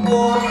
Mas.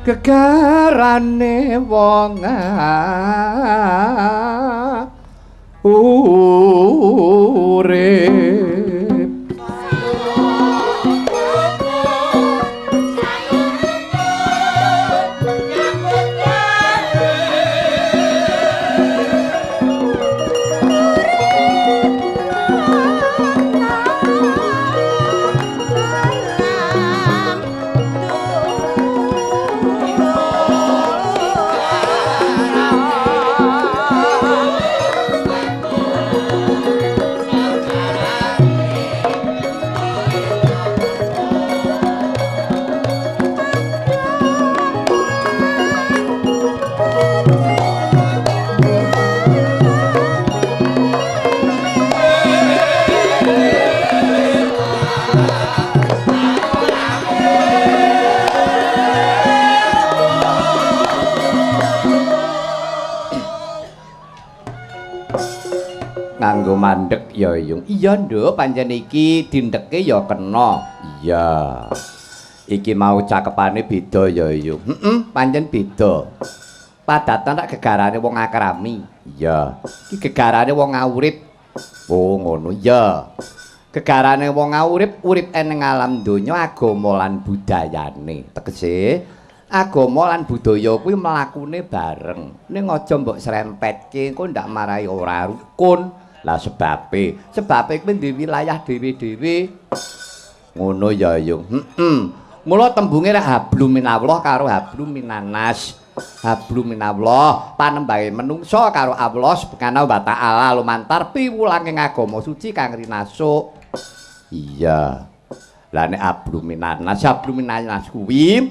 Gegarane wong urip. Nganggo mandek ya Yung. Iya nduk, pancen iki dindeke ya kena. Iya. Iki mau cakepane beda ya Yung. Heeh, pancen beda. Padatan tak gegarane wong akrami. Iya. Iki gegarane wong awurip. Oh, ngono. Iya. Gegarane wong awurip, urip eneng alam donya agama lan budayane. Tegese agama lan budaya kuwi mlakune bareng. Ning aja mbok srempetke, engko ndak marai ora rukun. Lah sebabe, sebabe kuwi di wilayah dhewe-dhewe. Ngono ya Yung. Heeh. Mula tembunge rek hablum minallah karo hablum minanas. Hablum minallah panembahe menungsa karo Allah Subhanahu wa taala lumantar piwulanging agama suci kang rinasuk. Iya. Lah nek hablum minanas, hablum minanas kuwi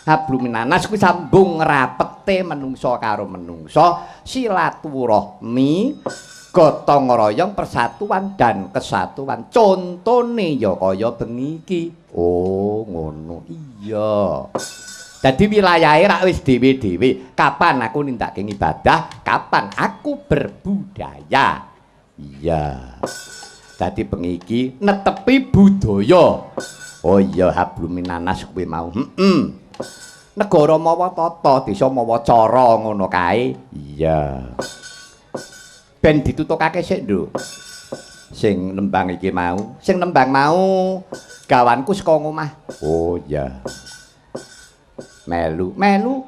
hablum minanas kuwi sambung ngrapete menungsa karo menungsa, silaturahmi, gotong royong, persatuan dan kesatuan. Contone ya kaya bengi iki. Oh, ngono. Iya. Dadi wilayahe rak wis dhewe-dhewe. Kapan aku nindakake ibadah, kapan aku berbudaya. Iya. Dadi bengi iki netepi budaya. Oh iya, hablum minanas kuwi mau. Heeh. Negara mawa tata, desa mawa cara ngono kae. Iya. Ben ditutukake sik, Nduk. Sing nembang iki mau, sing nembang mau gawanku saka ngomah. Oh iya. Melu, melu.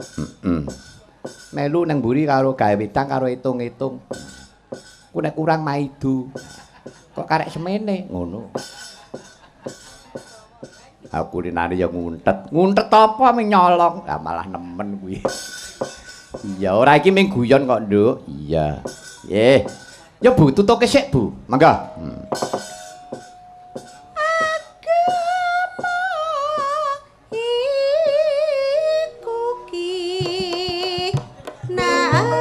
Heeh. Melu nang mburi karo gawe wedang karo hitung-hitung. Ku nek kurang maidu. Kok karek semene ngono. Aku rinane ya nguntet. Nguntet apa ming nyolong? Lah malah nemen kuwi. Iya, ora iki ming guyon kok, Nduk. Iya. Nggih. Ya Bu, tutuke sik, Bu. Mangga. Agama iku ki narya.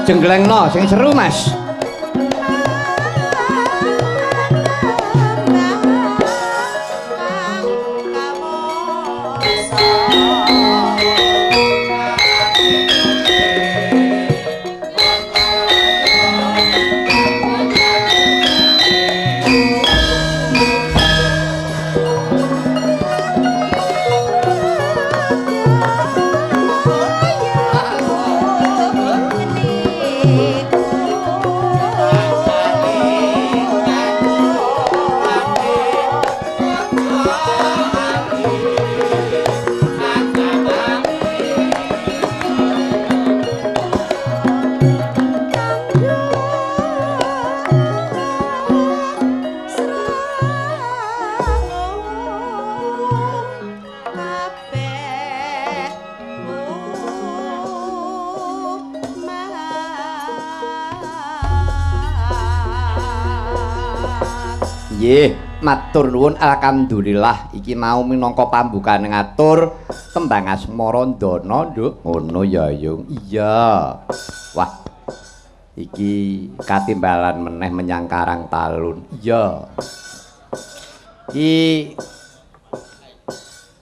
Jengglengno sing seru, Mas. Nggih, matur nuwun alhamdulillah iki mau minangka pambukane ngatur tembang asmara ndana, Nduk. Ngono ya, Yung. Iya. Wah. Iki katimbalan meneh menyang Karang Talun. Iya. Iki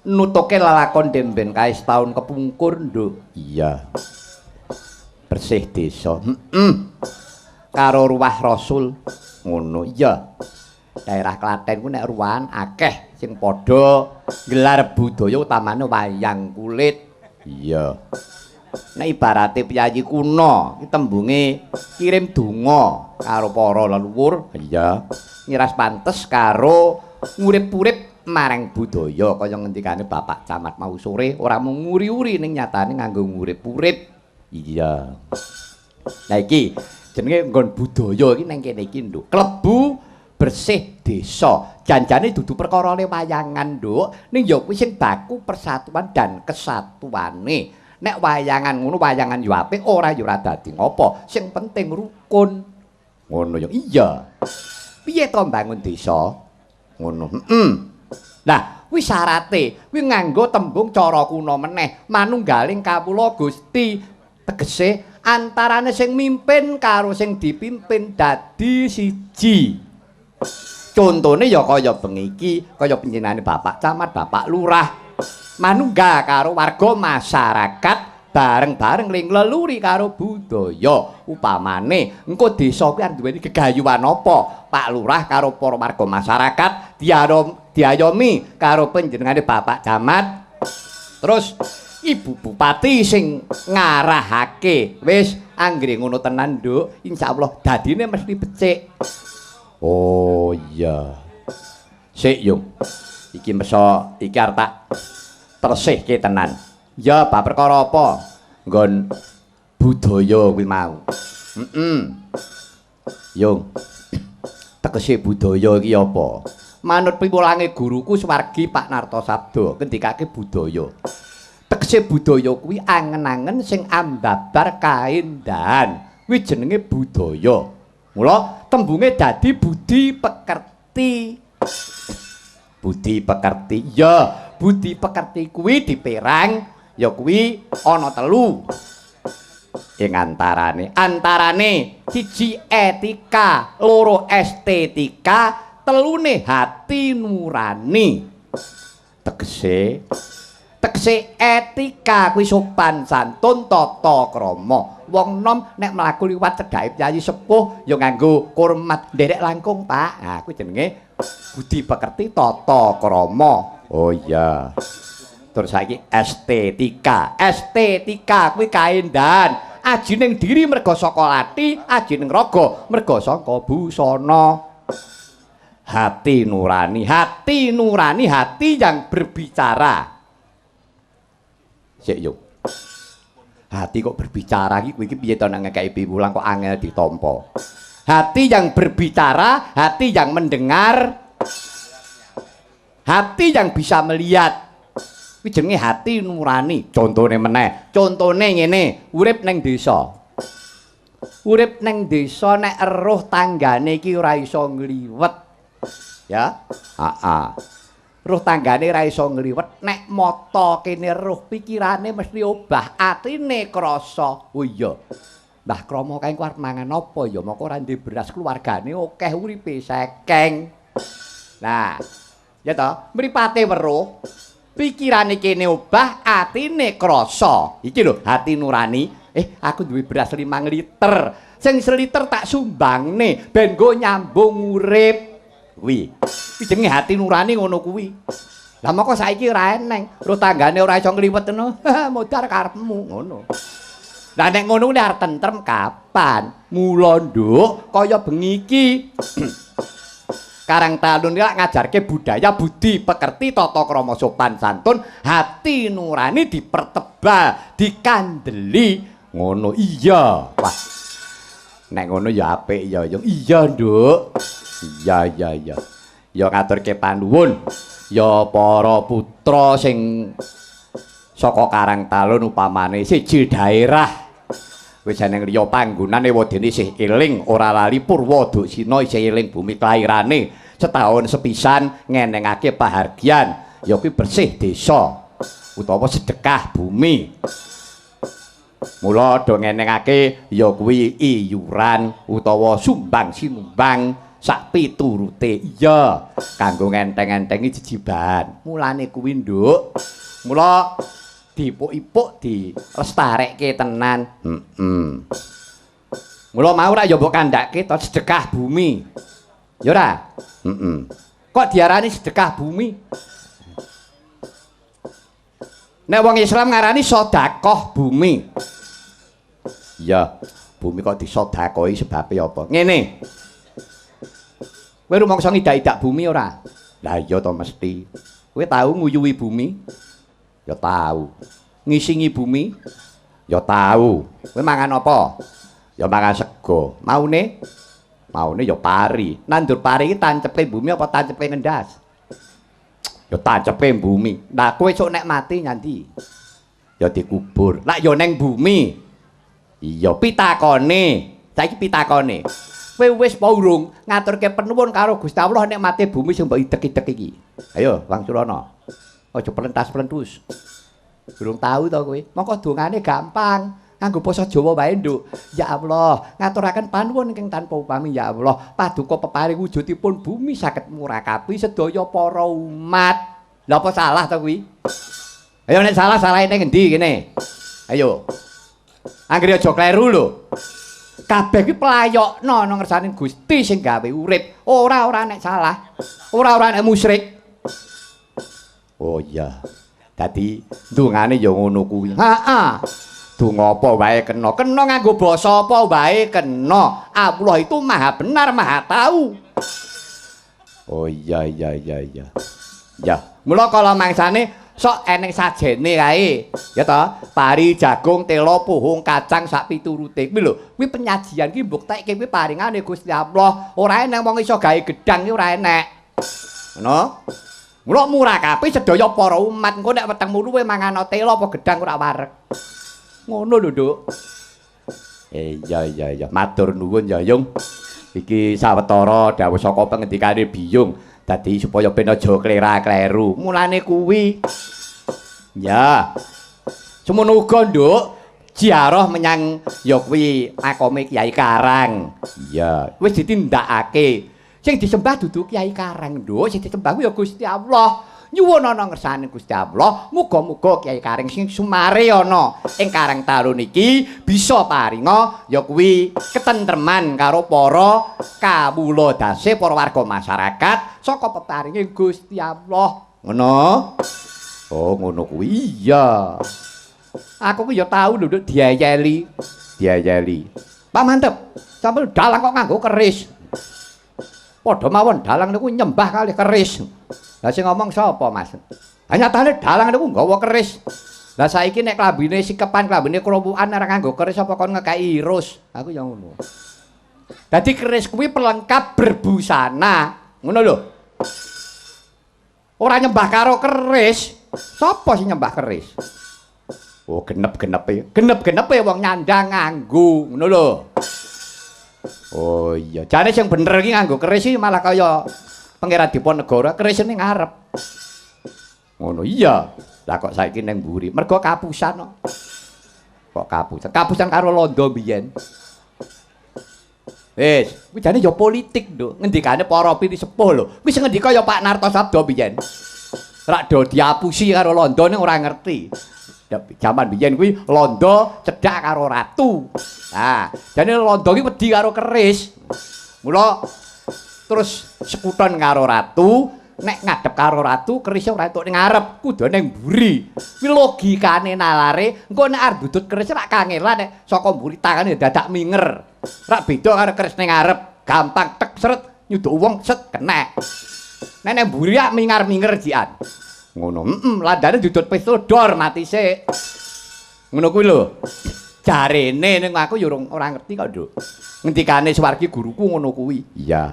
Nutuke lelakon demben kae setahun kepungkur, Nduk. Iya. Bersih desa. Heeh. Karo Ruwah Rasul ngono. Iya. Daerah Klaten ku nek ruwahan akeh sing padha gelar budaya utamane wayang kulit. Iya. Nek ibarate piyayi kuno, iki tembunge kirim donga karo para leluhur. Iya. Ngiras pantes karo ngurip-urip marang budaya kaya ngendikane Bapak Camat mau sore, ora mung nguri-uri ning nyatane nganggo ngurip-urip. Iya. Lah iki jenenge nggon budaya iki ning kene iki, Nduk. Klebu bersih desa. Janjane dudu perkarane wayangan, Nduk, ning ya kuwi sing baku persatuan dan kesatuane. Nek wayangan ngono, wayangan yo apik, ora yo ora dadi ngopo. Sing penting rukun. Ngono ya. Iya. Piye to mbangun desa? Ngono. Heeh. Lah, kuwi syarate, kuwi nganggo tembung cara kuna meneh, manunggaling kawula Gusti. Tegese antarane sing mimpin karo sing dipimpin dadi siji. Contone ya kaya bengi iki, kaya panjenengane Bapak Camat, Bapak Lurah, manunggal karo warga masyarakat bareng-bareng ling leluri karo budaya. Upamane engko desa kuwi arep duweni gegayuhan apa, Pak Lurah karo para warga masyarakat diayomi karo panjenengane Bapak Camat, terus Ibu Bupati sing ngarahake. Wis anggere ngono tenan, Nduk, insyaallah dadine mesti becik. Oh iya. Sik yo. Iki meso iki arep tak tresihke tenan. Ya, bab perkara apa? Nggon budaya kuwi mau. Heeh. Yo. Tegese budaya iki apa? Manut piwulange guruku swargi Pak Narto Sabdo, ngendikake budaya. Tegese budaya kuwi angen-angen sing ambabar kaendahan. Kuwi jenenge budaya. Mula tembunge dadi budi pekerti. Budi pekerti. Ya, budi pekerti kuwi diperang ya kuwi ana telu. Ing antarane siji etika, loro estetika, telune hati nurani. Tegese etika kuwi sopan santun tata krama. Wong nom nek mlaku liwat cedhake piyayi sepuh ya nganggo hormat nderek langkung, Pak. Ha kuwi jenenge budi pekerti tata krama. Oh iya. Terus saiki estetika. Estetika kuwi kaendahan. Ajining diri merga saka lati, ajining raga merga saka busana. Hati nurani, hati nurani, hati yang berbicara. Sik yo. Hati kok berbicara iki kuwi iki piye to nek ngekeki piwulang kok angel ditampa. Hati yang berbicara, hati yang mendengar, hati yang bisa melihat. Kuwi jenenge hati nurani. Contone meneh, contone ngene, urip ning desa. Urip ning desa nek eruh tanggane iki ora iso ngliwet. Ya. Heeh. Ruh tanggane ora iso ngliwet, nek mata kene ruh pikirane mesti obah, atine krasa. Oh iya. Mbah Kromo kae ku arep mangan apa ya? Moko ora ndek beras, keluargane akeh, uripe sekeng. Nah, ya toh, mripate weruh, pikirane kene obah, atine krasa. Iki lho hati nurani. Aku duwe beras 5 liter. Sing seliter tak sumbangne ben nggo nyambung urip. Kuwi. Kuwi jenenge hati nurani ngono kuwi. Lah moko saiki ora eneng, ro tanggane ora iso ngliwet ngono. Modar karepmu ngono. Lah nek ngono kuwi arep tentrem kapan? Mula nduk kaya bengi iki. Karang Talun iki ngajarke budaya budi pekerti tata krama sopan santun, hati nurani dipertebal, dikandeli ngono. Iya. Wah. Nek ngono ya apik ya. Iya, Nduk. Iya, iya, iya. Ya ngaturke panuwun ya para putra sing saka Karang Talun upamane siji daerah. Wis eneng liya panggonane wedene isih eling, ora lali Purwodaksina, isih eling bumi kelairane. Setahun sepisan ngenengake pahargyan ya kuwi bersih desa utawa sedekah bumi. Mula do ngenengake ya kuwi iyuran utawa sumbang sinumbang Sak piturute. Iya, kanggo ngenteng-entengi jejibahan. Mulane kuwi, Nduk. Mula dipuk-ipuk dilestarekke tenan. Heeh. Mula mau ra ya mbok kandhake to sedekah bumi. Ya ora? Heeh. Kok diarani sedekah bumi? Nek wong Islam ngarani sedekah bumi. Iya, bumi kok disedekahi sebabe apa? Ngene. Kowe rumangsa ngidak-idak bumi ora? Lah iya to mesti. Kowe tau nguyuhi bumi? Ya tau. Ngisingi bumi? Ya tau. Kowe mangan apa? Ya mangan sego. Maune? Maune ya pari. Nandur pari iki tancepe bumi apa tancepe ngendas? Ya tancepe bumi. Lah kowe esuk nek mati nyanti? Ya dikubur. Lah ya neng bumi. Iya pitakone. Saiki pitakone. Kowe wis apa urung ngaturke penuwun karo Gusti Allah nek mati bumi sing mbok idek-idek iki? Ayo, Wang Surana. Aja pelentas-pelentus. Durung tau to kowe. Mongko dongane gampang. Nganggo basa Jawa wae, Nduk. Ya Allah, ngaturaken panuwun ingkang tanpa upami ya Allah. Paduka peparing wujudipun bumi saged murakabi sedaya para umat. Lha apa salah to kuwi? Ayo nek salah salahe ning endi kene? Ayo. Anggere aja kleru lho. Kabeh kuwi playokno nang ngersane Gusti sing gawe urip. Ora nek salah. Ora nek musyrik. Oh iya. Dadi ndungane ya ngono kuwi. Heeh. Donga apa wae kena. Kena nganggo basa apa wae kena. Allah itu maha benar, maha tahu. Oh iya iya iya iya. Ya, mula kala mangsane sok eneng sajene kae. Ya toh, pari, jagung, telo, puhung, kacang sak piturute. Kuwi lho, kuwi penyajian ki mbuktekke kuwi paringane Gusti Allah. Ora eneng wong iso gawe gedang ki ora enek. Ngono. Mula murakabi sedaya para umat. Engko nek wetengmu luwe mangan telo apa gedang ora wareg. Ngono lho, Nduk. Iya iya iya, matur nuwun ya, Yung. Iki sawetara dawuh saka pengendikane Biyung. Dadi supaya ben aja klera-kleru. Mulane kuwi. Ya. Semono uga, Nduk, ziarah menyang ya kuwi makome Kyai Karang. Iya, wis ditindakake. Sing disembah dudu Kyai Karang, Nduk, sing disembah kuwi ya Gusti Allah. Nyuwun ana ngersane Gusti Allah, muga-muga Kyai Karang sing sumare ana ing Karang Talun iki bisa paringa ya kuwi ketentreman karo para kawula dase para warga masyarakat saka peparinge Gusti Allah. Ngono? Oh, ngono kuwi. Iya. Aku ku ya tau lho, Nduk, diayeli. Diayeli. Pak mantep. Sampe dalang kok nganggo keris. Padha mawon dalang niku nyembah kalih keris. Lah sing ngomong sapa, Mas? Ha nyatane dalang niku nggawa keris. Lah saiki nek klambine sikepan, klambine krowukan ora nganggo keris apa kon ngekeki irus? Aku ya ngono. Dadi keris kuwi pelengkap berbusana. Ngono lho. Ora nyembah karo keris. Sapa sing nyembah keris? Oh, genep-genepe. Genep-genepe wong nyandang nganggo, ngono lho. Oh iya, jane sing bener iki nganggo keris iki malah kaya Pangeran Diponegoro, keris ning ngarep. Ngono iya. Lah kok saiki ning mburi, mergo kapusan kok. Kok kapusan? Kapusan karo londo biyen. Wis, kuwi jane ya politik, Nduk. Ngendikane para pinisepuh lho. Kuwi sing ngendika ya Pak Nartosabdo biyen. Rak do diapusi karo londo ning ora ngerti. Jaman biyen kuwi londo cedhak karo ratu. Nah, jane londo ki wedi karo keris. Mula terus sekuton karo ratu, nek ngadep karo ratu kerise ora entuk ning ngarep, kudu ning mburi. Kuwi logikane nalare, engko nek arep ndudut keris rak kangelan nek saka mburi tangane dadak minger. Rak beda karo keris ning ngarep, gampang tek seret nyuduk wong set kenek. Nek ning mburi rak mingar-minger jian. Ngono, landane ndudut pistol dor mati sik. Ngono kuwi lho. Jarene ning aku ya ora ngerti kok, Nduk. Ngendikane swargi guruku ngono kuwi. Iya.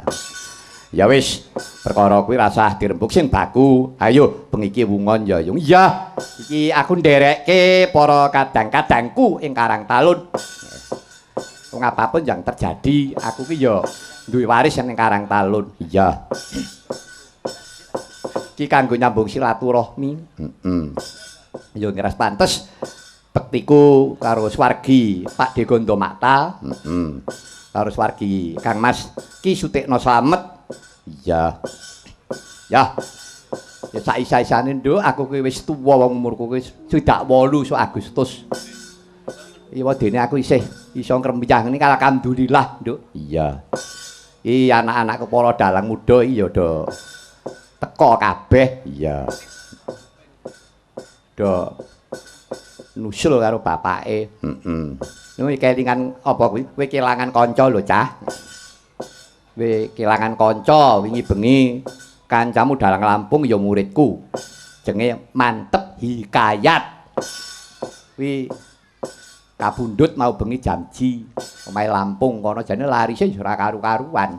Ya wis, perkara kuwi rasah dirembug sing baku. Ayo bengi iki wungon ya, Yung. Iya, iki aku nderekke para kadang-kadangku ing Karang Talun. Wong apapun yang terjadi, aku ki ya duwe waris ning Karang Talun. Iya. Iki kanggo nyambung silaturahmi. Heeh. Ya ngeras pantes bektiku karo swargi Pak Degondo Maktal. Heeh. Karo swargi Kang Mas Ki Sutikno Slamet. Iya. Ya. Ya sak isa-isane nduk, aku kuwi wis tuwa wong umurku kuwi 68 sok Agustus. Iya dene aku isih iso ngrembiyah ngene alhamdulillah, Nduk. Iya. Iki anak-anakku para dalang muda iki ya do teka kabeh. Iya. Do nusul karo bapake. Heeh. Kuwi kelingan apa kuwi? Kowe kelangan kanca lho, Cah. Kowe kelangan kanca wingi bengi kancamu dalang Lampung ya muridku. Jenenge Mantep Hikayat. Kuwi kabundut mau bengi jam ji omahe Lampung kono jane larise ora karu-karuan.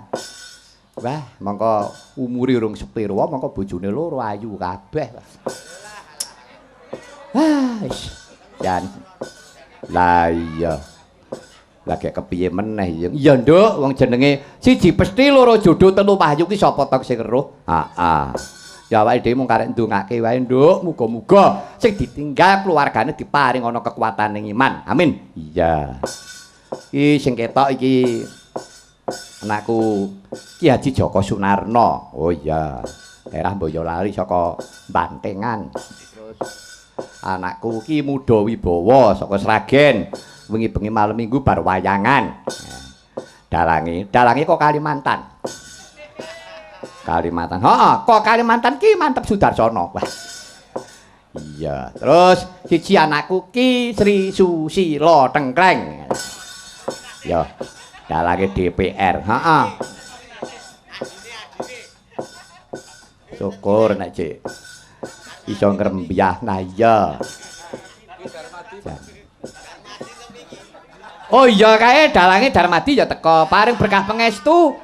Wah, mongko umure urung sepiro, mongko bojone loro ayu kabeh. Wah, wis jan. Lah iya. Lah gek kepiye meneh ya? Iya, Nduk, wong jenenge siji pesti loro jodoh telu wahyu ki sapa to sing weruh? Heeh. Ya awake dhewe mung karek ndongake wae, Nduk, muga-muga sing ditinggal keluargane diparing ana kekuatan ing iman. Amin. Iya. Iki sing ketok iki anakku Ki Haji Joko Sunarno. Oh iya. Daerah Boyolali saka Bantengan. Terus anakku Ki Muda Wibawa saka Sragen. Wengi-bengi malam Minggu bar wayangan. Dalange, dalange kok Kalimantan. Kalimantan. Heeh, kok Kalimantan ki Mantep Sudarsono. Wah. Iya, terus siji anakku Ki Sri Susilo Tengkleng. Ya, dalange DPR. Heeh. Syukur nek Cik iso ngrembyah. Nah iya. Oh iya kae dalange Darmadi ya teko paring berkah pangestu.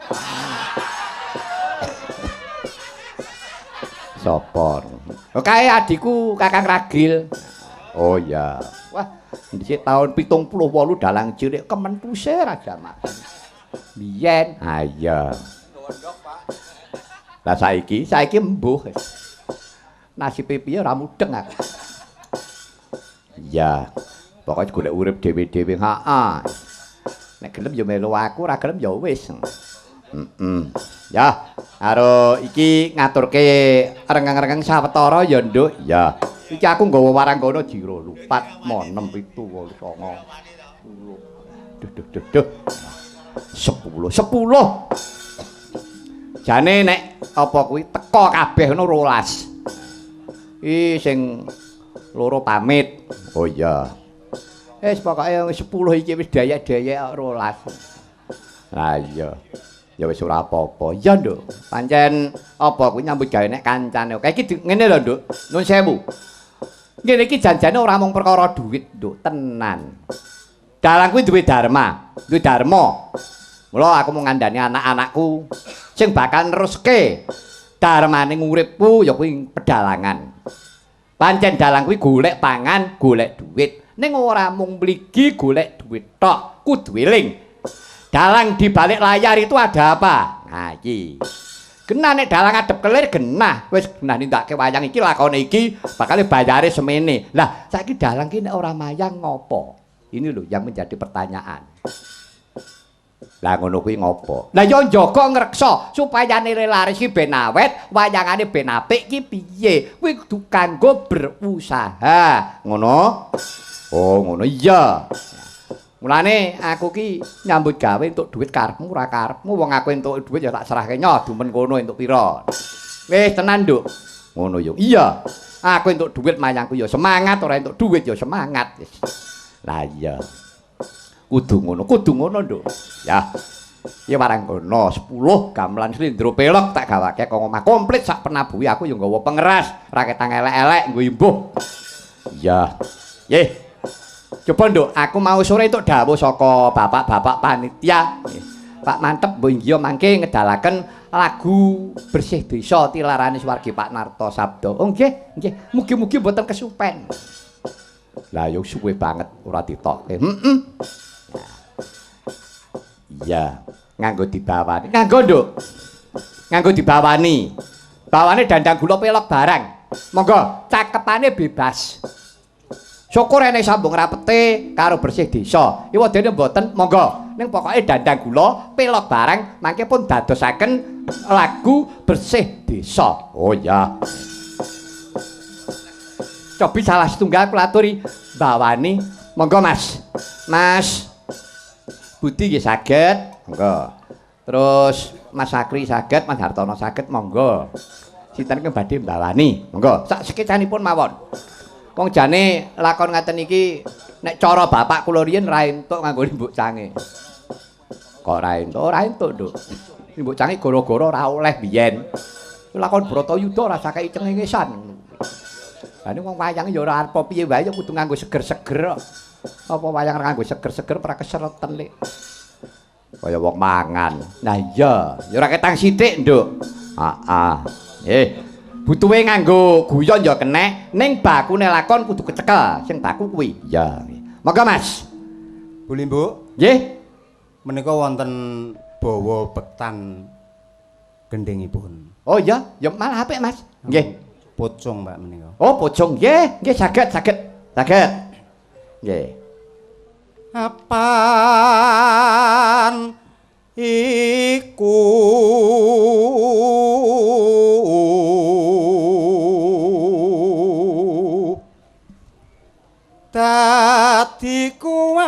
Sapa? Oh kae adikku Kakang Ragil. Oh iya. Wah, dhisik taun 78 dalang cilik kementuse Raja Mas. Biyen. Ha iya. Lah saiki, saiki embuh. Nasibe piye ora mudeng aku. Iya. Pokoke golek urip dhewe-dhewe. Heeh. Nek gelem ya melu aku, ora gelem ya wis. Heeh. Ya, karo iki ngaturke rengeng-rengeng sawetara ya, Nduk. Ya. Iki aku nggawa waranggana jiro lupat 6 7 8 9 10. Duh duh duh duh. 10 10. Jane nek apa kuwi teka kabeh ngono 12. Iki sing loro pamit. Oh iya. Wis pokoke 10 iki wis dayek-dayek 12. Lah iya. Ya wis ora apa-apa. Ya, Nduk. Pancen apa kuwi nyambut gawe nek kancane. Kae iki ngene lho, Nduk. Nuwun sewu. Ngene iki janjane ora mung perkara dhuwit, Nduk, tenan. Dalang kuwi duwe dharma, duwe dharma. Mula aku mau ngandani anak-anakku sing bakal neruske dharmane uripku ya kuwi pedalangan. Pancen dalang kuwi golek pangan, golek dhuwit. Ning ora mung mligi golek dhuwit tok, kudu eling. Dalang di balik layar itu ada apa? Nah iki. Genah nek dalang adep kelir genah, wis genah nindakake wayang iki lakone iki bakal bayare semene. Lah saiki dalang ki nek ora mayang ngopo? Ini lho yang menjadi pertanyaan. Lah ngono kuwi ngopo? Lah yo njaga ngreksa supaya nile laris ki ben awet, wayangane ben apik ki piye? Kuwi kudu kanggo berusaha. Ngono? Oh ngono iya. Mulane aku ki nyambut gawe entuk dhuwit karepmu ora karepmu, wong aku entuk dhuwit ya tak serahke nyoh dumen kono entuk pira. Wis tenan, Nduk. Ngono yo. Iya. Aku entuk dhuwit mayangku ya semangat, ora entuk dhuwit ya semangat. Lah iya. Kudu ngono, Nduk. Ya. Ya waranggono 10 gamelan slendro pelog tak gawake kok omah komplit sak penabuhe aku ya nggawa pengeras, raketang elek-elek nggo imbuh. Iya. Nggih. Coba Nduk, aku mau sore entuk dawuh saka bapak-bapak panitia. Pak Mantep mbok inggih mangke ngedalaken lagu Bersih Desa tilarane swargi Pak Narto Sabdo. Oh nggih, nggih. Mugi-mugi mboten kesupen. Lah yo suwe banget ora ditokke. Heeh. Iya, nganggo dibawani. Nganggo, Nduk. Nganggo dibawani. Bawane dandang gula pelog barang. Monggo, cakepane bebas. Syukur ene sambung rapete karo bersih desa. Iwadene mboten monggo. Ning pokoke dandang gula, pelog barang mangke pun dadosaken lagu bersih desa. Oh iya. Cobi salah setunggal kula aturi bawani. Monggo Mas. Mas Budi nggih saged, monggo. Terus Mas Sakri saged, Mas Hartono saged, monggo. Sinten ingkang badhe mbawani? Monggo, sak sekecanipun mawon. Wong jane lakon ngaten iki nek cara bapak kula riyen ra entuk nganggo limbuk cange. Kok ra entuk? Ora entuk, Nduk. Limbuk cange gara-gara ora oleh biyen. Lakon Bratayuda ora sakeki cengengesan. Lah nek wong wayang ya ora arep piye wae ya kudu nganggo seger-seger. Apa wayang ora nganggo seger-seger ora kesereten lek. Kaya wong mangan. Nah iya, ya ora ketang sithik, Nduk. Heeh. Butuhe nganggo guyon ya kenek, ning bakune lakon kudu kecekel, sing baku kuwi. Iya. Monggo Mas. Bu Limbuk. Nggih. Menika wonten bawa bektan gendhingipun. Oh iya, ya malah apik Mas. Nggih. Pocong Mbak menika. Oh, pocong. Nggih, nggih saged, saged. Saged. Nggih. Apan iku dadi kuwajiban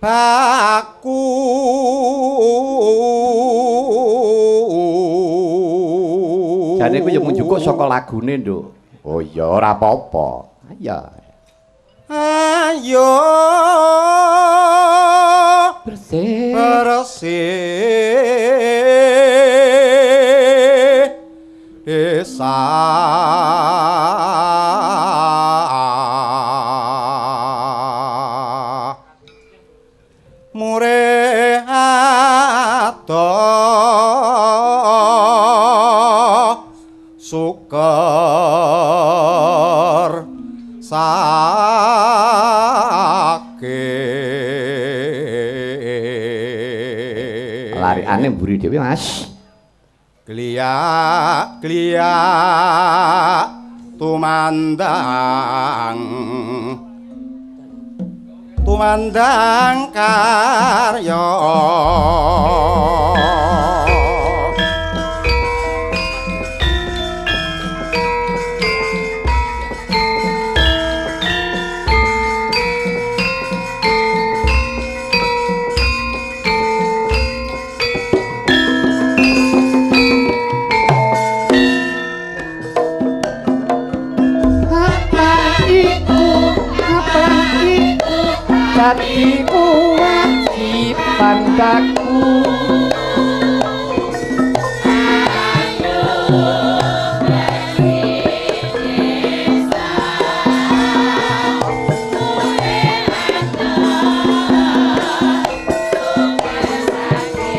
baku jane ku ya mung jukuk saka lagune, Nduk. Oh iya, ora apa-apa. Iya. Ayo bersih bersih desa mure adoh suker sake. Larikane mburi dhewe Mas. Kliak kliak tumandang tumandang karya dadi kewajiban baku. Ayo bersih desa mure adoh suker sake.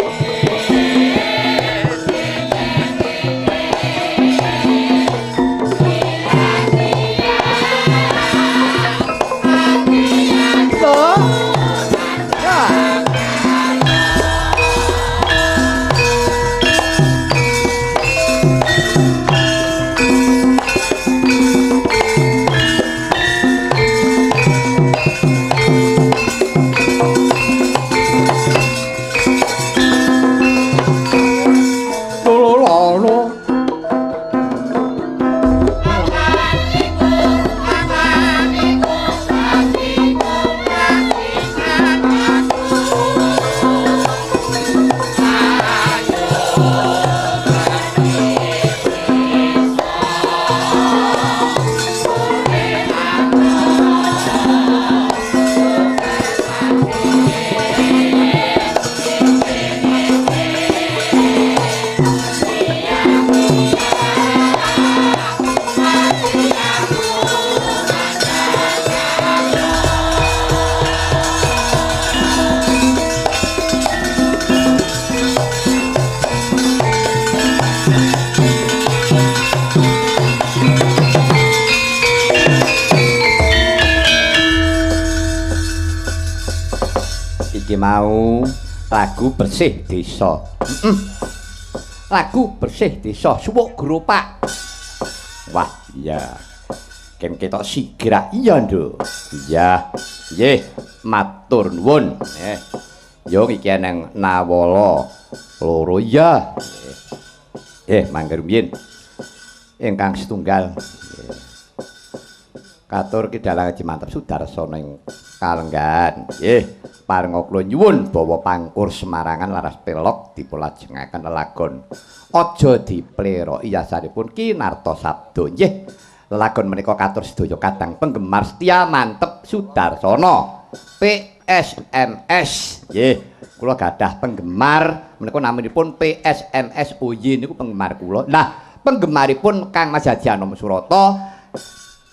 Iki mau lagu bersih desa. Lagu Bersih Desa Suwuk Geropak. Wah, iya. Ken ketok sigrak iya, Nduk. Iya. Nggih, matur nuwun. Yo iki eneng Nawala loro iya. Mangke rumiyin. Ingkang setunggal. Katur Ki Dalang Haji Manteb Sudarsana ing kalenggahan. Nggih, parenga kula nyuwun bawa pangkur Semarangan laras pelok dipulajengaken lelagon. Aja dipleroki yasanipun Ki Narto Sabdo. Nggih, lelagon menika katur sedaya kadang penggemar setia Manteb Sudarsana PSMS. Nggih, kula gadah penggemar menika naminipun PSMS OY niku penggemar kula. Nah, penggemaripun Kang Mas Haji Anom Surata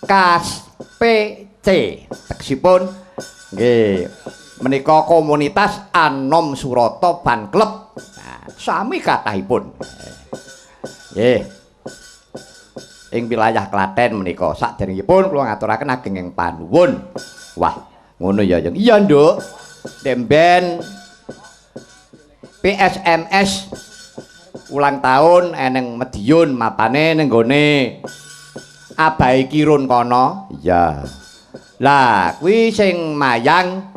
Kas PC tegesipun nggih menika komunitas Anom Surata Fan Club. Nah, sami kathahipun. Nggih. Ing wilayah Klaten menika saderengipun kula ngaturaken ageng ing panuwun. Wah, ngono ya, Yung. Iya, Nduk. Temben PSMS ulang tahun eneng Mediun mapane ning gone Abai Kirun kono. Iya. Lah, kuwi sing mayang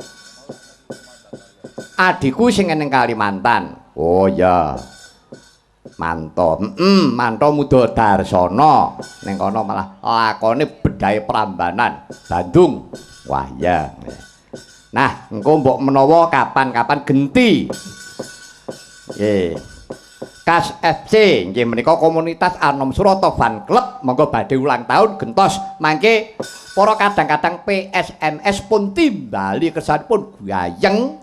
adikku sing eneng Kalimantan. Oh iya. Manto. Manto Muda Darsana. Ning kono malah lakone bedhae Prambanan, Bandung. Wah, iya. Nah, engko mbok menawa kapan-kapan genti. Nggih. Kas FC nggih menika komunitas Anom Surata Fan Club monggo badhe ulang tahun gentos mangke para kadang-kadang PSMS pun timbali kersanipun gayeng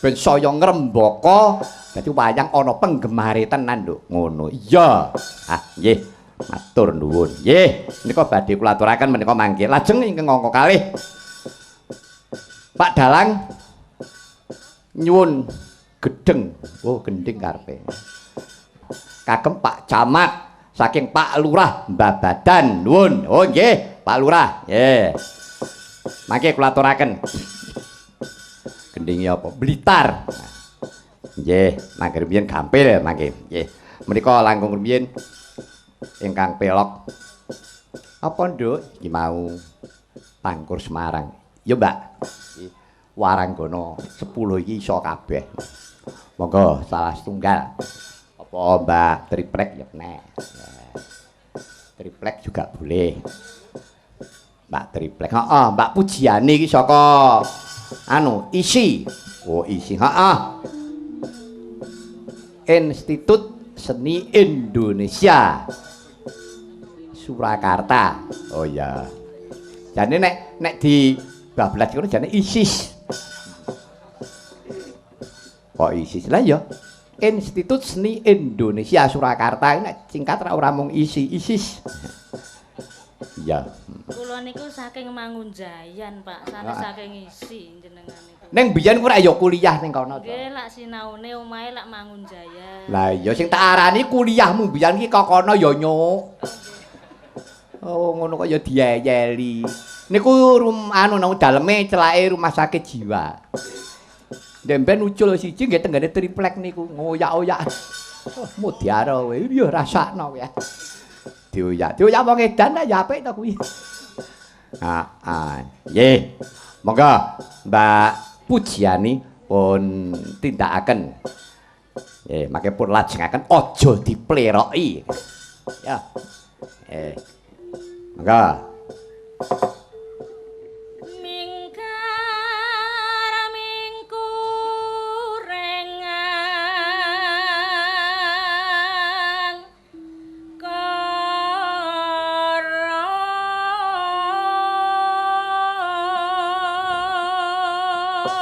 ben saya ngrembaka dadi wayang ana penggemare tenan lho ngono iya ah nggih matur nuwun nggih menika badhe kula aturaken menika mangke lajeng ingkang angka kalih Pak Dalang nyuwun gedeng, oh gending karepe. Kagem Pak Camat saking Pak Lurah Babadan nuwun. Oh nggih, Pak Lurah. Nggih. Mangke kula aturaken. Gendinge apa? Blitar. Nggih, mangke rumiyin gampil mangke. Nggih. Menika langkung rumiyin ingkang pelok. Apa, Nduk? Iki mau Pangkur Semarang. Ya, Mbak. Waranggana 10 iki iso kabeh. Monggo salah setunggal. Apa Mbak triplek ya nek. Triplek juga boleh. Mbak triplek. Heeh, Mbak Pujiani iki saka anu ISI. Oh, ISI. Heeh. Institut Seni Indonesia Surakarta. Oh iya. Jane nek di bablas ngono jane ISIS. Kok ISIS lah ya? Institut Seni Indonesia Surakarta nek singkat ra ora mung ISI, ISIS. Iya. Kula niku saking Mangunjayan, Pak. Sanes saking ISI jenengan niku. Ning biyen ku rak ya kuliah ning kono to. Nggih, lak sinaune omahe lak Mangunjayan. Lah iya sing tak arani kuliahmu biyen ki kok kono ya nyuk. Oh ngono kok ya dieyeli. Niku anu nang daleme celake rumah sakit jiwa. Ndemben ucul siji nggih tenggene triplek niku ngoyak-oyak. Oh, mudyara kowe ya rasakno kowe. Dioyak. Dioyak wong edan ya apik to kuwi. Heeh. Nggih. Monggo Mbak Pujiani pun tindakaken. Nggih, mangke pun lajengaken aja dipleroki. Ya. Monggo.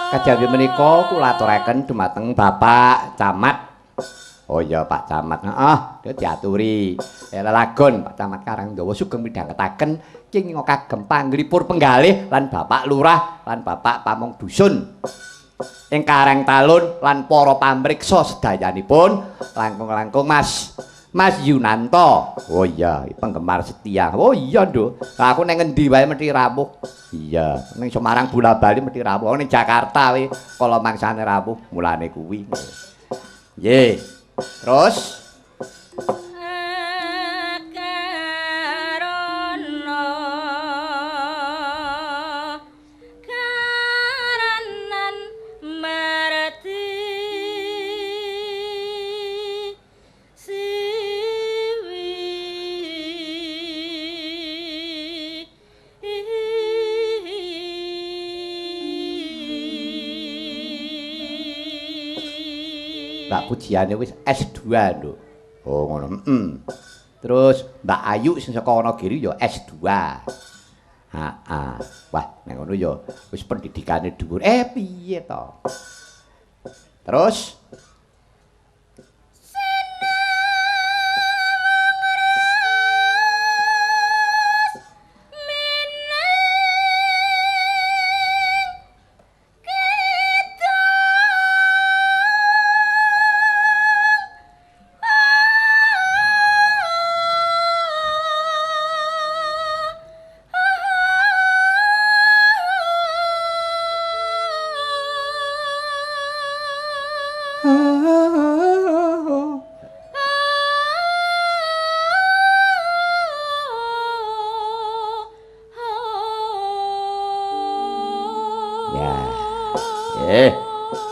Kajawi menika kula aturaken dumateng Bapak Camat. Oh iya Pak Camat. Heeh, diaturi lelagon Pak Camat Karangdawa sugeng midhangetaken kenging kagem panglipur penggalih lan Bapak Lurah lan Bapak Pamong Dusun ing Karangtalun lan para pamriksa sedayanipun langkung-langkung Mas Yunanto. Oh iya, penggemar setia. Oh iya, Nduk. Lah aku ning ngendi wae mesti rawuh. Iya, ning Semarang bola-bali mesti rawuh. Ning Jakarta wae kala mangsane rawuh, mulane kuwi. Nggih. Terus Mbak Pujiane wis S2, Nduk. Oh, ngono. Heeh. Terus Mbak Ayu sing saka Wonogiri ya S2. Heeh. Wah, nek ngono ya wis pendidikane dhuwur. Piye to? Terus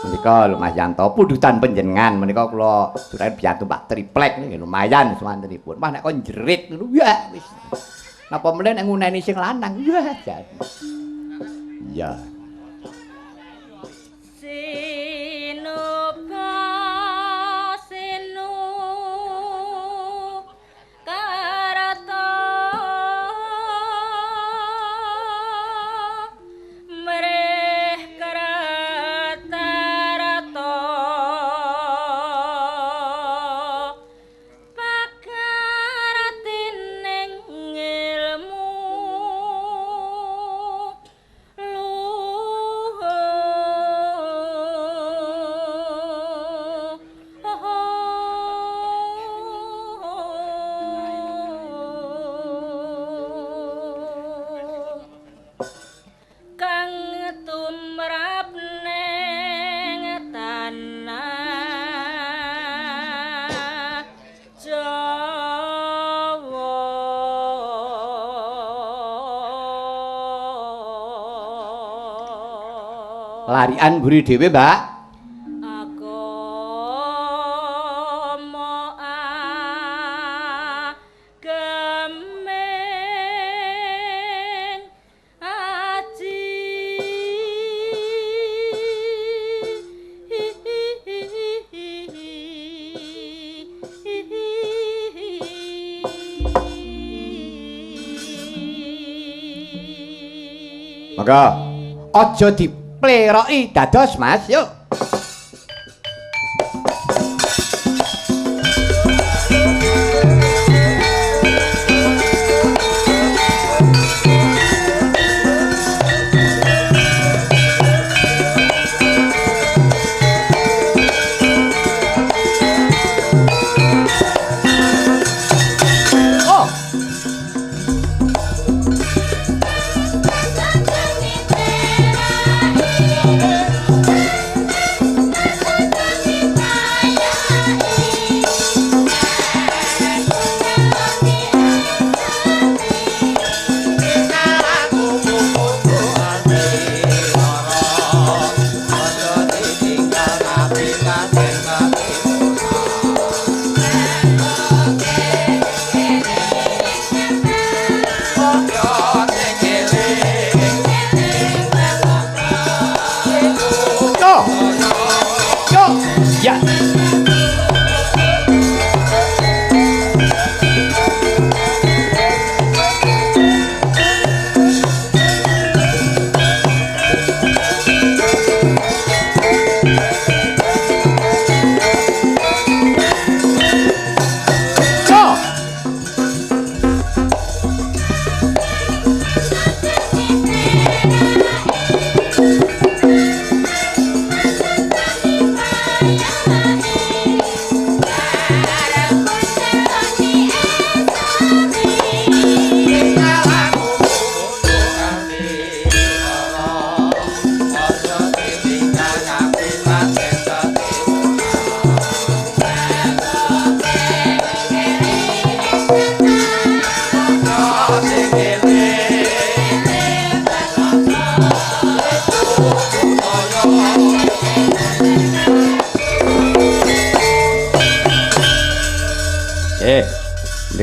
menika lho Mas Yanto pundutan panjenengan menika kula juragan biyantu Pak Triplek niki lumayan swantenipun. Wah nek kon jerit ngono ya wis. Napa meneh nek nguneni sing lanang ya jan. Iya. Larian mburi dhewe, Mbak. Agama ageming aji Monggo. Aja di pleroki dados Mas, yuk. Oh. Ya.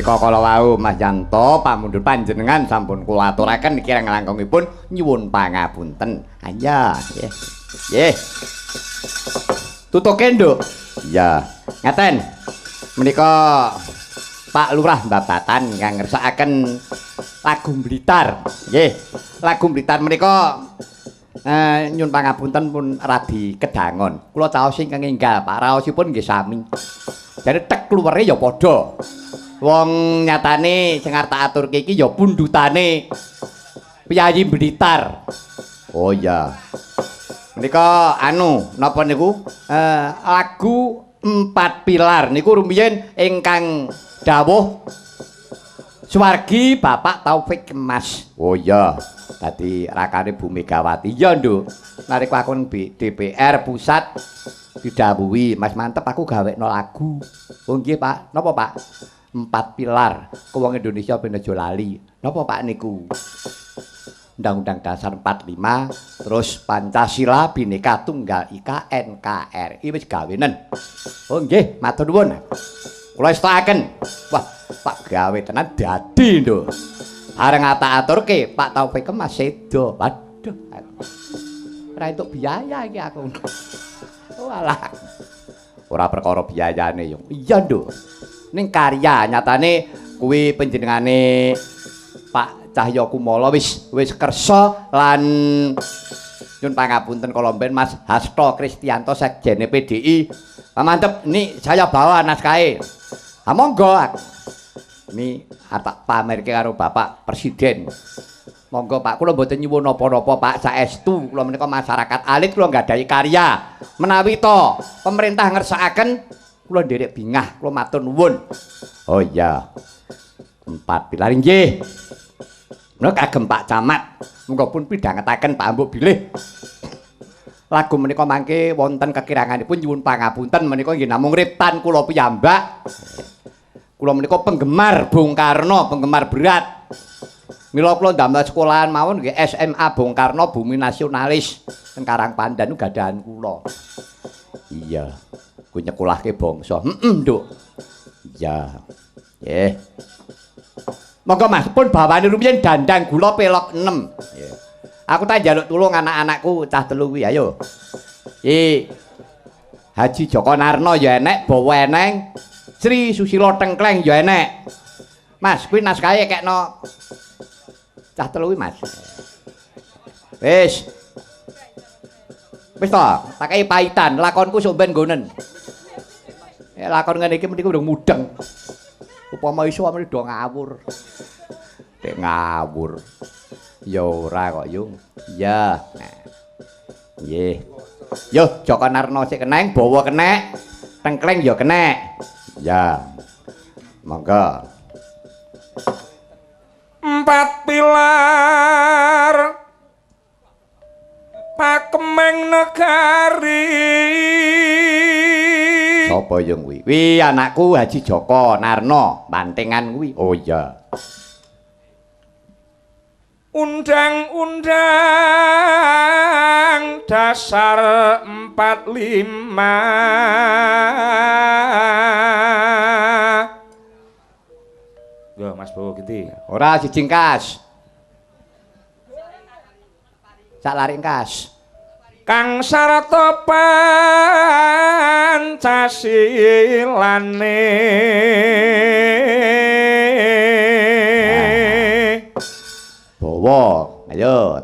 Menika kala wau Mas Yanto pamundhut panjenengan sampun kula aturaken kirang langkungipun nyuwun pangapunten. Aya, nggih. Nggih. Tutuke, Nduk. Iya. Ngaten. Menika Pak Lurah Babatan ingkang ngersakaken lagu Blitar. Nggih. Lagu Blitar menika nyun pangapunten pun radi kedangon. Kula caos ingkang enggal, Pak, raosipun nggih sami. Jane tek kluwere ya padha. Wong nyatane sing arep tak aturke iki ya pundhutane Piyayi Blitar. Oh iya. Menika anu napa niku? Lagu Empat Pilar niku rumiyin ingkang dawuh Suwargi Bapak Taufik Kemas. Oh iya. Dadi rakane Bu Megawati. Iya, Nduk. Nalika aku nang DPR pusat didhawuhi, Mas Mantep aku gawekno lagu. Oh nggih, Pak. Napa, Pak? Empat Pilar. Ku wong Indonesia ben aja lali. Napa, Pak niku? Undang-Undang Dasar 45, terus Pancasila, Bhinneka Tunggal Ika, NKRI wis gawenen. Oh nggih, matur nuwun. Kula estokaken. Wah, Pak gawe tenan dadi, Nduk. Areng atak-aturke Pak Taufik Kemas sedo. Waduh. Ora entuk biaya iki aku. Oh alah. Ora perkara biayane yo. Iya, Nduk. Ning karya nyatane kuwi panjenengane Pak Cahya Kumala wis wis kersa lan nyun pangapunten kala mben Mas Hasto Kristianto sekjene PDI. Pak Mantep, ini saya bawa naskahe. Ha monggo. Ini tak pamerke karo Bapak Presiden. Monggo Pak, kula mboten nyuwun napa-napa Pak, saestu kula menika masyarakat alit kula nggadahi karya. Menawi to pemerintah ngersakaken kula nderek bingah, kula matur nuwun. Oh iya. Empat Pilar nggih. Menika kagem Pak Camat, monggo pun pidhangetaken Pak Ambuk bilih. Lagu menika mangke wonten kekiranganipun nyuwun pangapunten menika nggih namung riptan kula piyambak. Kula menika penggemar Bung Karno, penggemar berat. Mila kula ndamel sekolahan mawon nggih SMA Bung Karno Bumi Nasionalis teng Karangpandan gadahan kula. Iya, ku nyekolahke bangsa. Heeh, Nduk. Iya. Nggih. Monggo Mas, pun bawane rumiyin dandang gula pelok 6. Nggih. Aku tak njaluk tulung anak-anakku cah telu kuwi, ayo. Iki Haji Joko Narno ya enek, bawa eneng. Sri Susilo Tengkleng ya enek. Mas, kuwi naskahe kekno cah telu kuwi, Mas. Wis. Wis to, tak kei paitan, lakonku sok ben nggonen. Lakon ngene iki mesti urung mudeng. Upama iso mesti do ngawur. Dek ngawur. Ya ora kok, Yung. Iya. Nggih. Yo Joko Narno sik keneng, bawa kenek, Tengkleng ya kenek. Ya. Monggo. Empat pilar pakemeng negari. Sapa yung kuwi? Kuwi anakku Haji Joko Narno, bantengan kuwi. Oh iya. Undang-undang dasar 45. Yo Mas Bowo ganti. Ora sijingkas. Sak laringkas. Kang sarata Pancasilane. Bawa, ayo.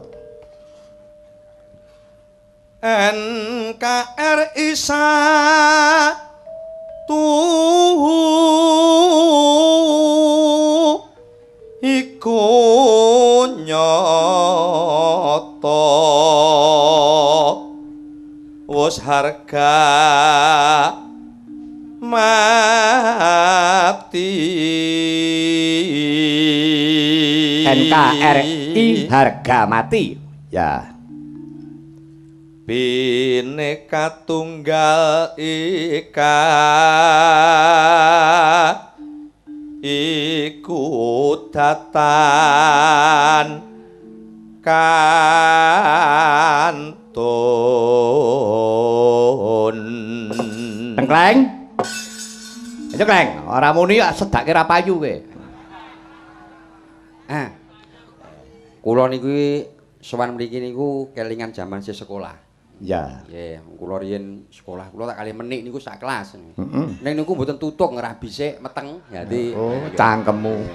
NKRI satu iku nyata wis harga mati. NKRI harga mati. Ya. Bhinneka Tunggal Ika iku datan kantun. Tengkleng. Ayo Kleng, ora muni sedake ra payu kowe. Ah. Kula niku sowan mriki niku kelingan jaman sih sekolah. Iya. Nggih, kula riyen sekolah kula tak kalih menik niku sak kelas. Heeh. Ning niku mboten tutuk ngrabi sik meteng. Dadi oh, cangkemmu.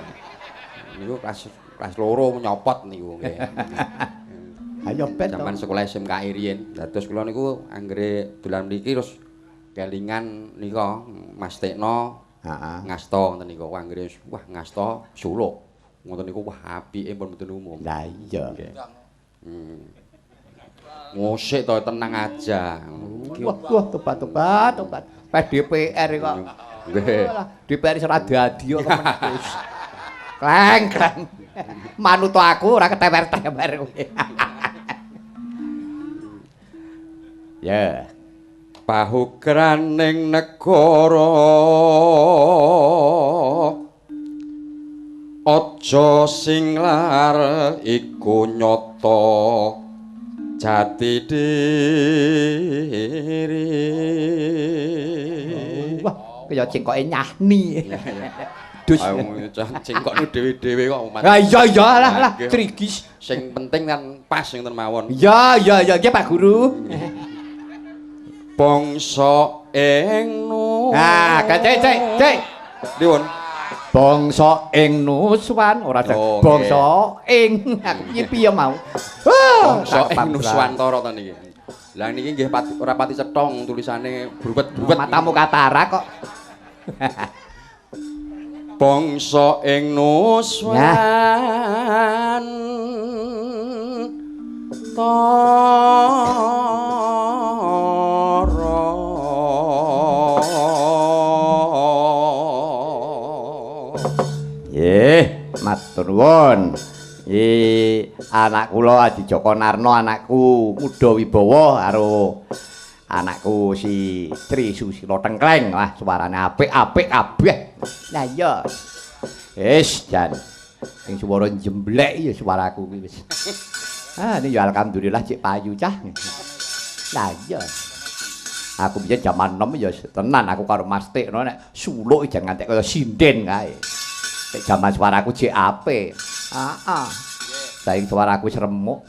Niku kelas kelas 2 nyopot niku nggih. Ayo ben. Zaman sekolah SMKI riyen. Dados kula niku anggere dolan mriki terus kelingan nika Mas Tekno. Heeh. Ngasta ngoten niku anggere wah ngasta suluk. Ngoten niku wah apike pun mboten umum. Lah iya. Ngosik to tenang aja. Wah, wah tobat tobat. PDPR kok. Nggih. DPR iso ora dadi kok kemen. Kleng kleng. Manut aku ora ketewer-tewer kowe. Ya. Pahugraning negara aja sing lar iku nyata jati diri. Wah, kaya cengkoke nyahni. Dus cengkokne dhewe-dhewe kok. Ha iya iya lah lah trigis. Sing penting kan pas ngoten mawon. Iya iya iya nggih Pak Guru. Bangsa ing Nah, cek cek cek. Pripun? Bangsa ing Nuswan ora bangsa ing aku piye piye mau. Bangsa ing Nuswantara to niki. Lah niki nggih ora pati cethong tulisane bruwet-bruwet. Matamu katarak kok. Bangsa ing Nuswan tara. Nggih, matur nuwun. Nggih, anak kula Adi Joko Narno, anakku Muda Wibawa karo anakku si Tri Susilo Tengkleng. Wah, suarane apik-apik kabeh. Lah iya. Wis jan. Sing swara jemblek ya suaraku kuwi wis. Ah, ini ya alhamdulillah cek payu cah. Lah iya. Aku biyen jaman nom ya tenan aku karo Mas Tekno nek suluk jan ngantek kaya sinden kae. Nek jaman suaraku jek apik. Heeh. Saiki suaraku wis remuk.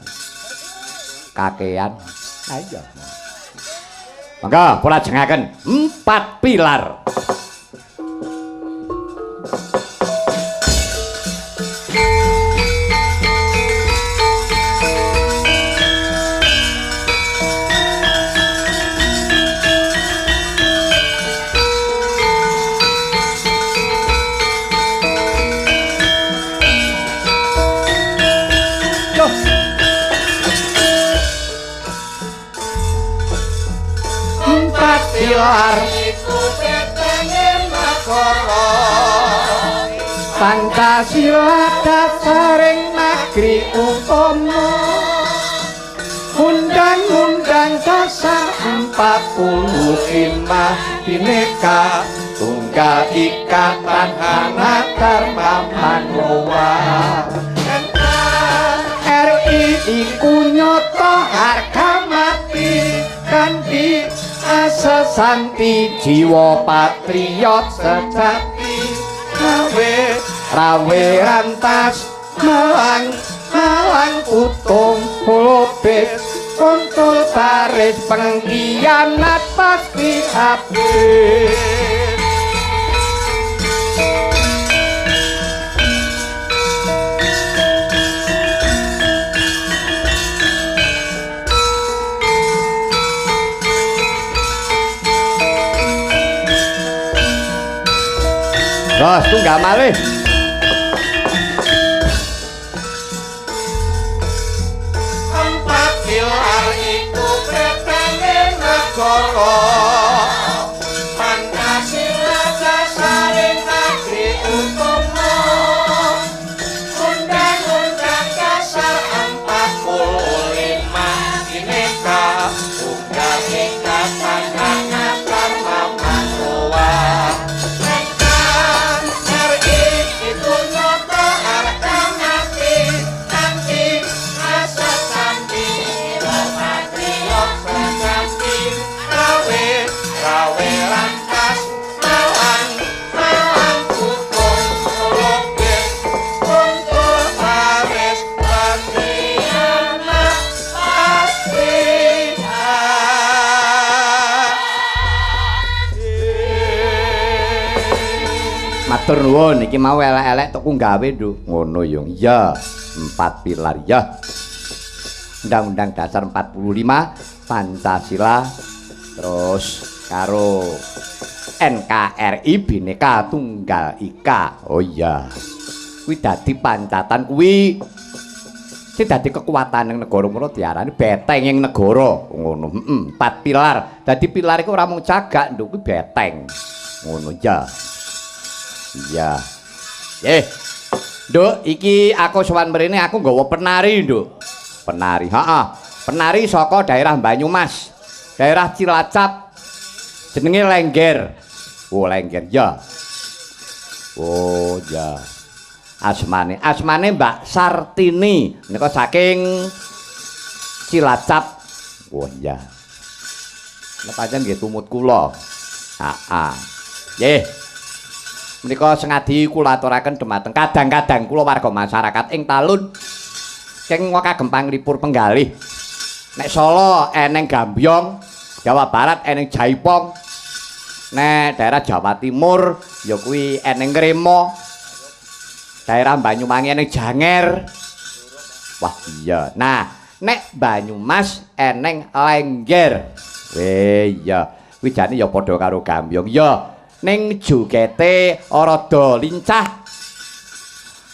Kakean. Ha iya. Mangga kula jengaken 4 pilar. Pilar iku petenge negara Pancasila dasaring negeri utama Undang-Undang Dasar 45 Bhinneka Tunggal Ika Tan Hana Dharma Mangrowa RI iku nyata harga mati kanthi asa santi jiwa patriot sejati rawe rawe rantas malang malang putung lobis kontol baris pengkhianat pasti habis. Terus tunggal malih. Empat pilar iku petenge negara Pancasila dasaring negeri utama Undang-Undang Dasar 45 Bhinneka Tunggal Ika Tan Hana Dharma Mangrowa pasti Matur nuwun, iki mau elek-elek tuku gawe, Nduk. Ngono yo. Iya, 4 pilar ya. Undang-Undang Dasar 45, Pancasila, terus karo NKRI Bhinneka Tunggal Ika. Oh iya. Kuwi dadi pancatan kuwi sing dadi kekuatan ning negara mula diarani beteng ing negara. Ngono. Heeh, 4 pilar. Dadi pilar iku ora mung cagak, Nduk, kuwi beteng. Ngono ya. Iya. Nduk, iki aku sowan mrene aku nggawa penari, Nduk. Penari, heeh. Penari saka daerah Banyumas, daerah Cilacap. Jenenge Lengger. Oh, Lengger ya. Oh, ya. Asmane, asmane Mbak Sartini menika saking Cilacap. Oh, iya. Nek pancen nggih tumut kula. Heeh. Nggih. Menika sengadi kula aturaken dhumateng kadang-kadang kula warga masyarakat ing Talun sing kagem panglipur penggalih. Nek Solo eneng Gambyong, Jawa Barat eneng Jaipong, nek daerah Jawa Timur ya kuwi eneng Ngremo, daerah Banyuwangi eneng Janger. Wah iya. Nah, nek Banyumas eneng Lengger. Weh iya, kuwi jane ya padha karo Gambyong. Ya. Ning jogete rada lincah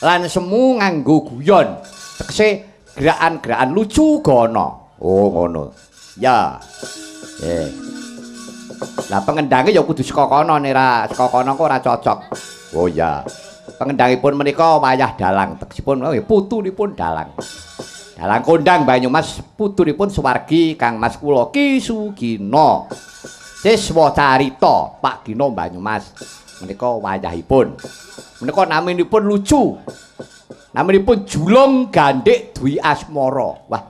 lan semu nganggo guyon, tegese gerakan-gerakan lucu gono. Oh ngono ya. Lah pengendange ya kudu saka kono, nek ora saka kono kok ora cocok. Oh ya, pengendangipun menika wayah dalang, tegesipun putunipun dalang. Dalang kondang Banyumas putunipun suwargi Kang Mas kula Ki Sugino. Siswa carita Pak Gino Banyumas menika wayahipun. Menika naminipun lucu. Naminipun Julung Gandik Dwi Asmara. Wah,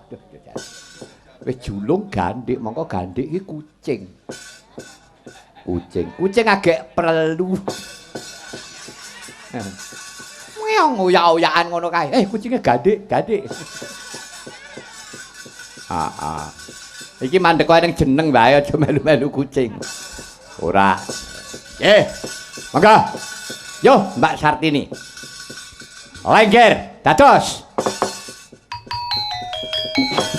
wis Julung Gandik, mongko gandik iki kucing. Kucing, kucing agek perlu. Meong oyak-oyakan ngono kae. Kucinge gandik, gandik. Heeh. Iki mandek wae ning jeneng wae aja melu-melu kucing. Ora. Monggo. Yo Mbak Sartini. Lengger, dados. Thank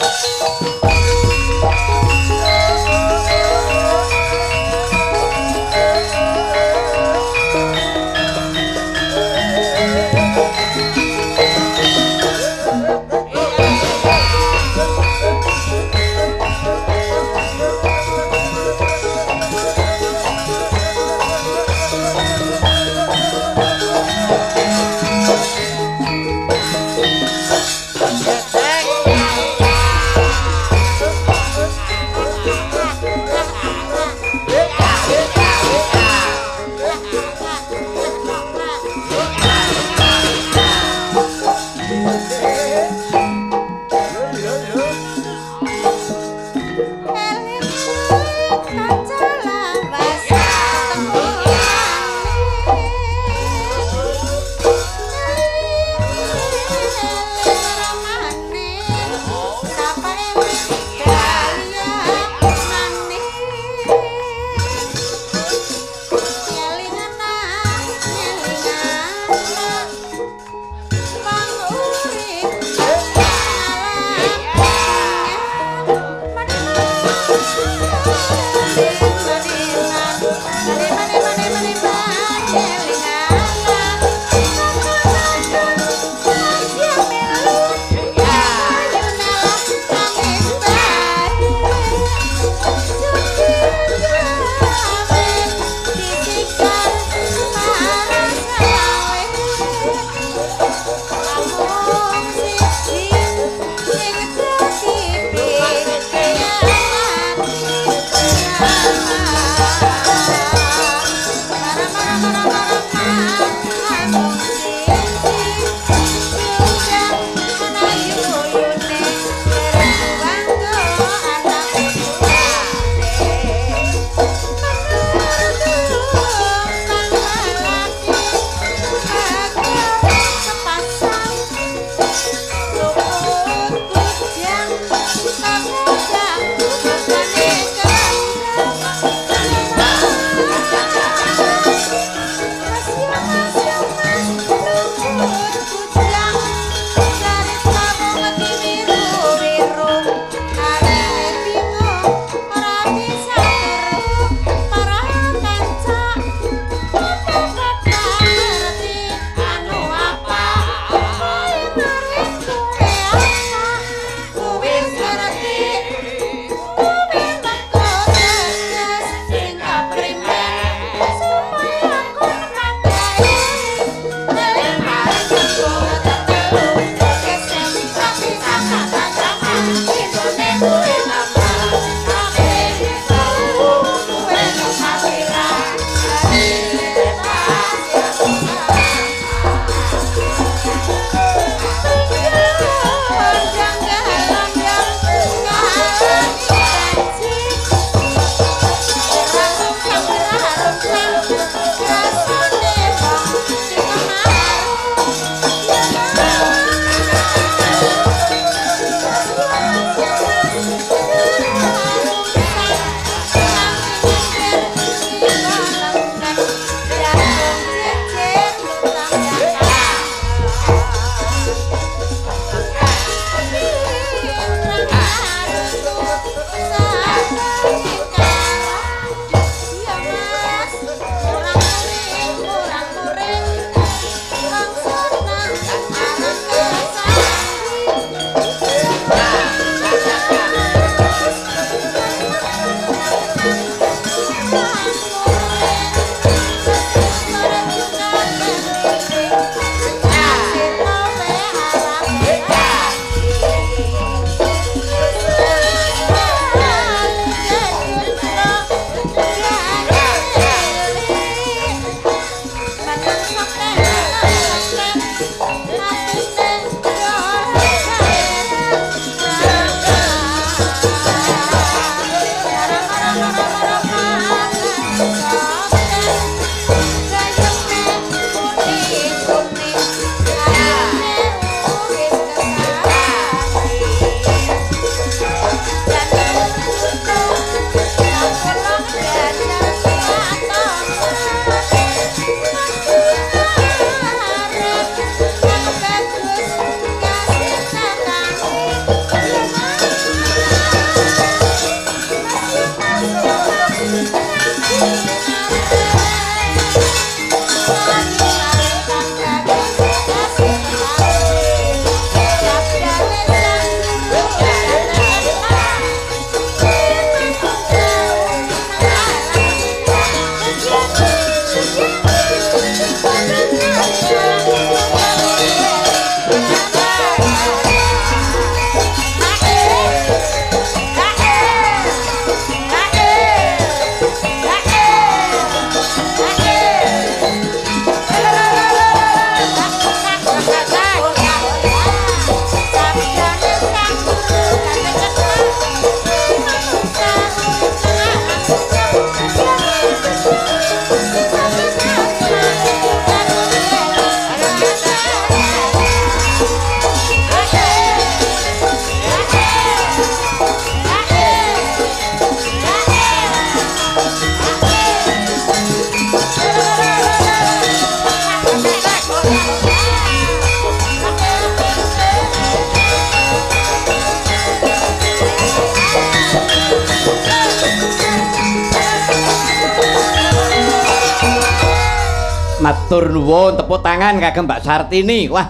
Matur nuwun, tepuk tangan kagem Mbak Sartini. Wah.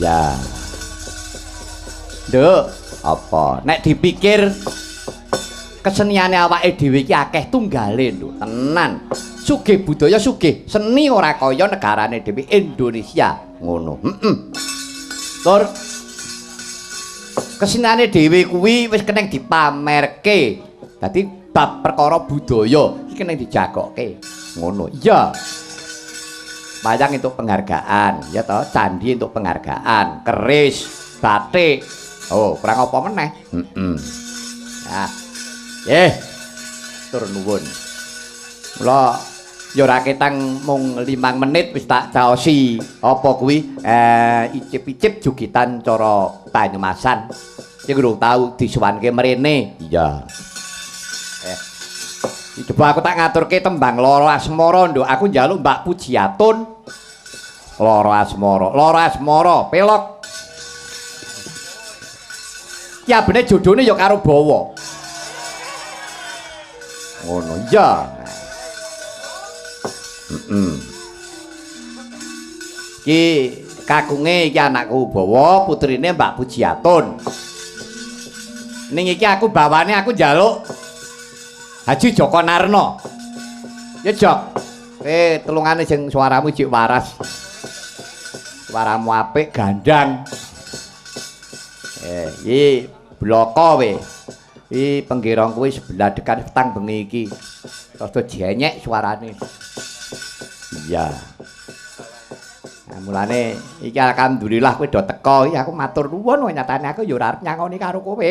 Iya. Nduk, apa? Nek dipikir keseniane awake dhewe iki akeh tunggale, Nduk. Tenan. Sugih budaya, sugih seni ora kaya negarane dhewe Indonesia. Ngono. Heeh. Tur keseniane dhewe kuwi wis keneng dipamerke. Dadi bab perkara budaya iki keneng dijagokke. Ngono. Iya. Wayang entuk penghargaan, ya toh, candi entuk penghargaan, keris, batik. Oh, kurang apa meneh? Heeh. Nah. Tur nuwun. Mula ya ora ketang mung 5 menit wis tak caosi. Apa kuwi? Icip-icip jogetan cara Banyumasan. Iki urung tau disuwanke mrene. Iya. Coba aku tak ngaturke tembang Loro Asmara, Nduk. Aku njaluk Mbak Pujiatun. Loro Asmara, Loro Asmara, pelok. Ya bener jodone ya karo Bawa. Ngono ya. Heeh. Iki kakunge iki anakku Bawa, putrine Mbak Pujiatun. Ning iki aku bawane aku njaluk Haji Joko Narno. Ya Jok. Kowe telungane sing suaramu jek waras. Suaramu apik gandang. Iki bloko we. Iki penggerong kuwi sebelah dekan petang bengi iki. Rada jenyek suarane. Iya. Nah, mulane iki alhamdulillah kowe do teko iki aku matur nuwun nyatane aku ya ora arep nyangoni karo kowe.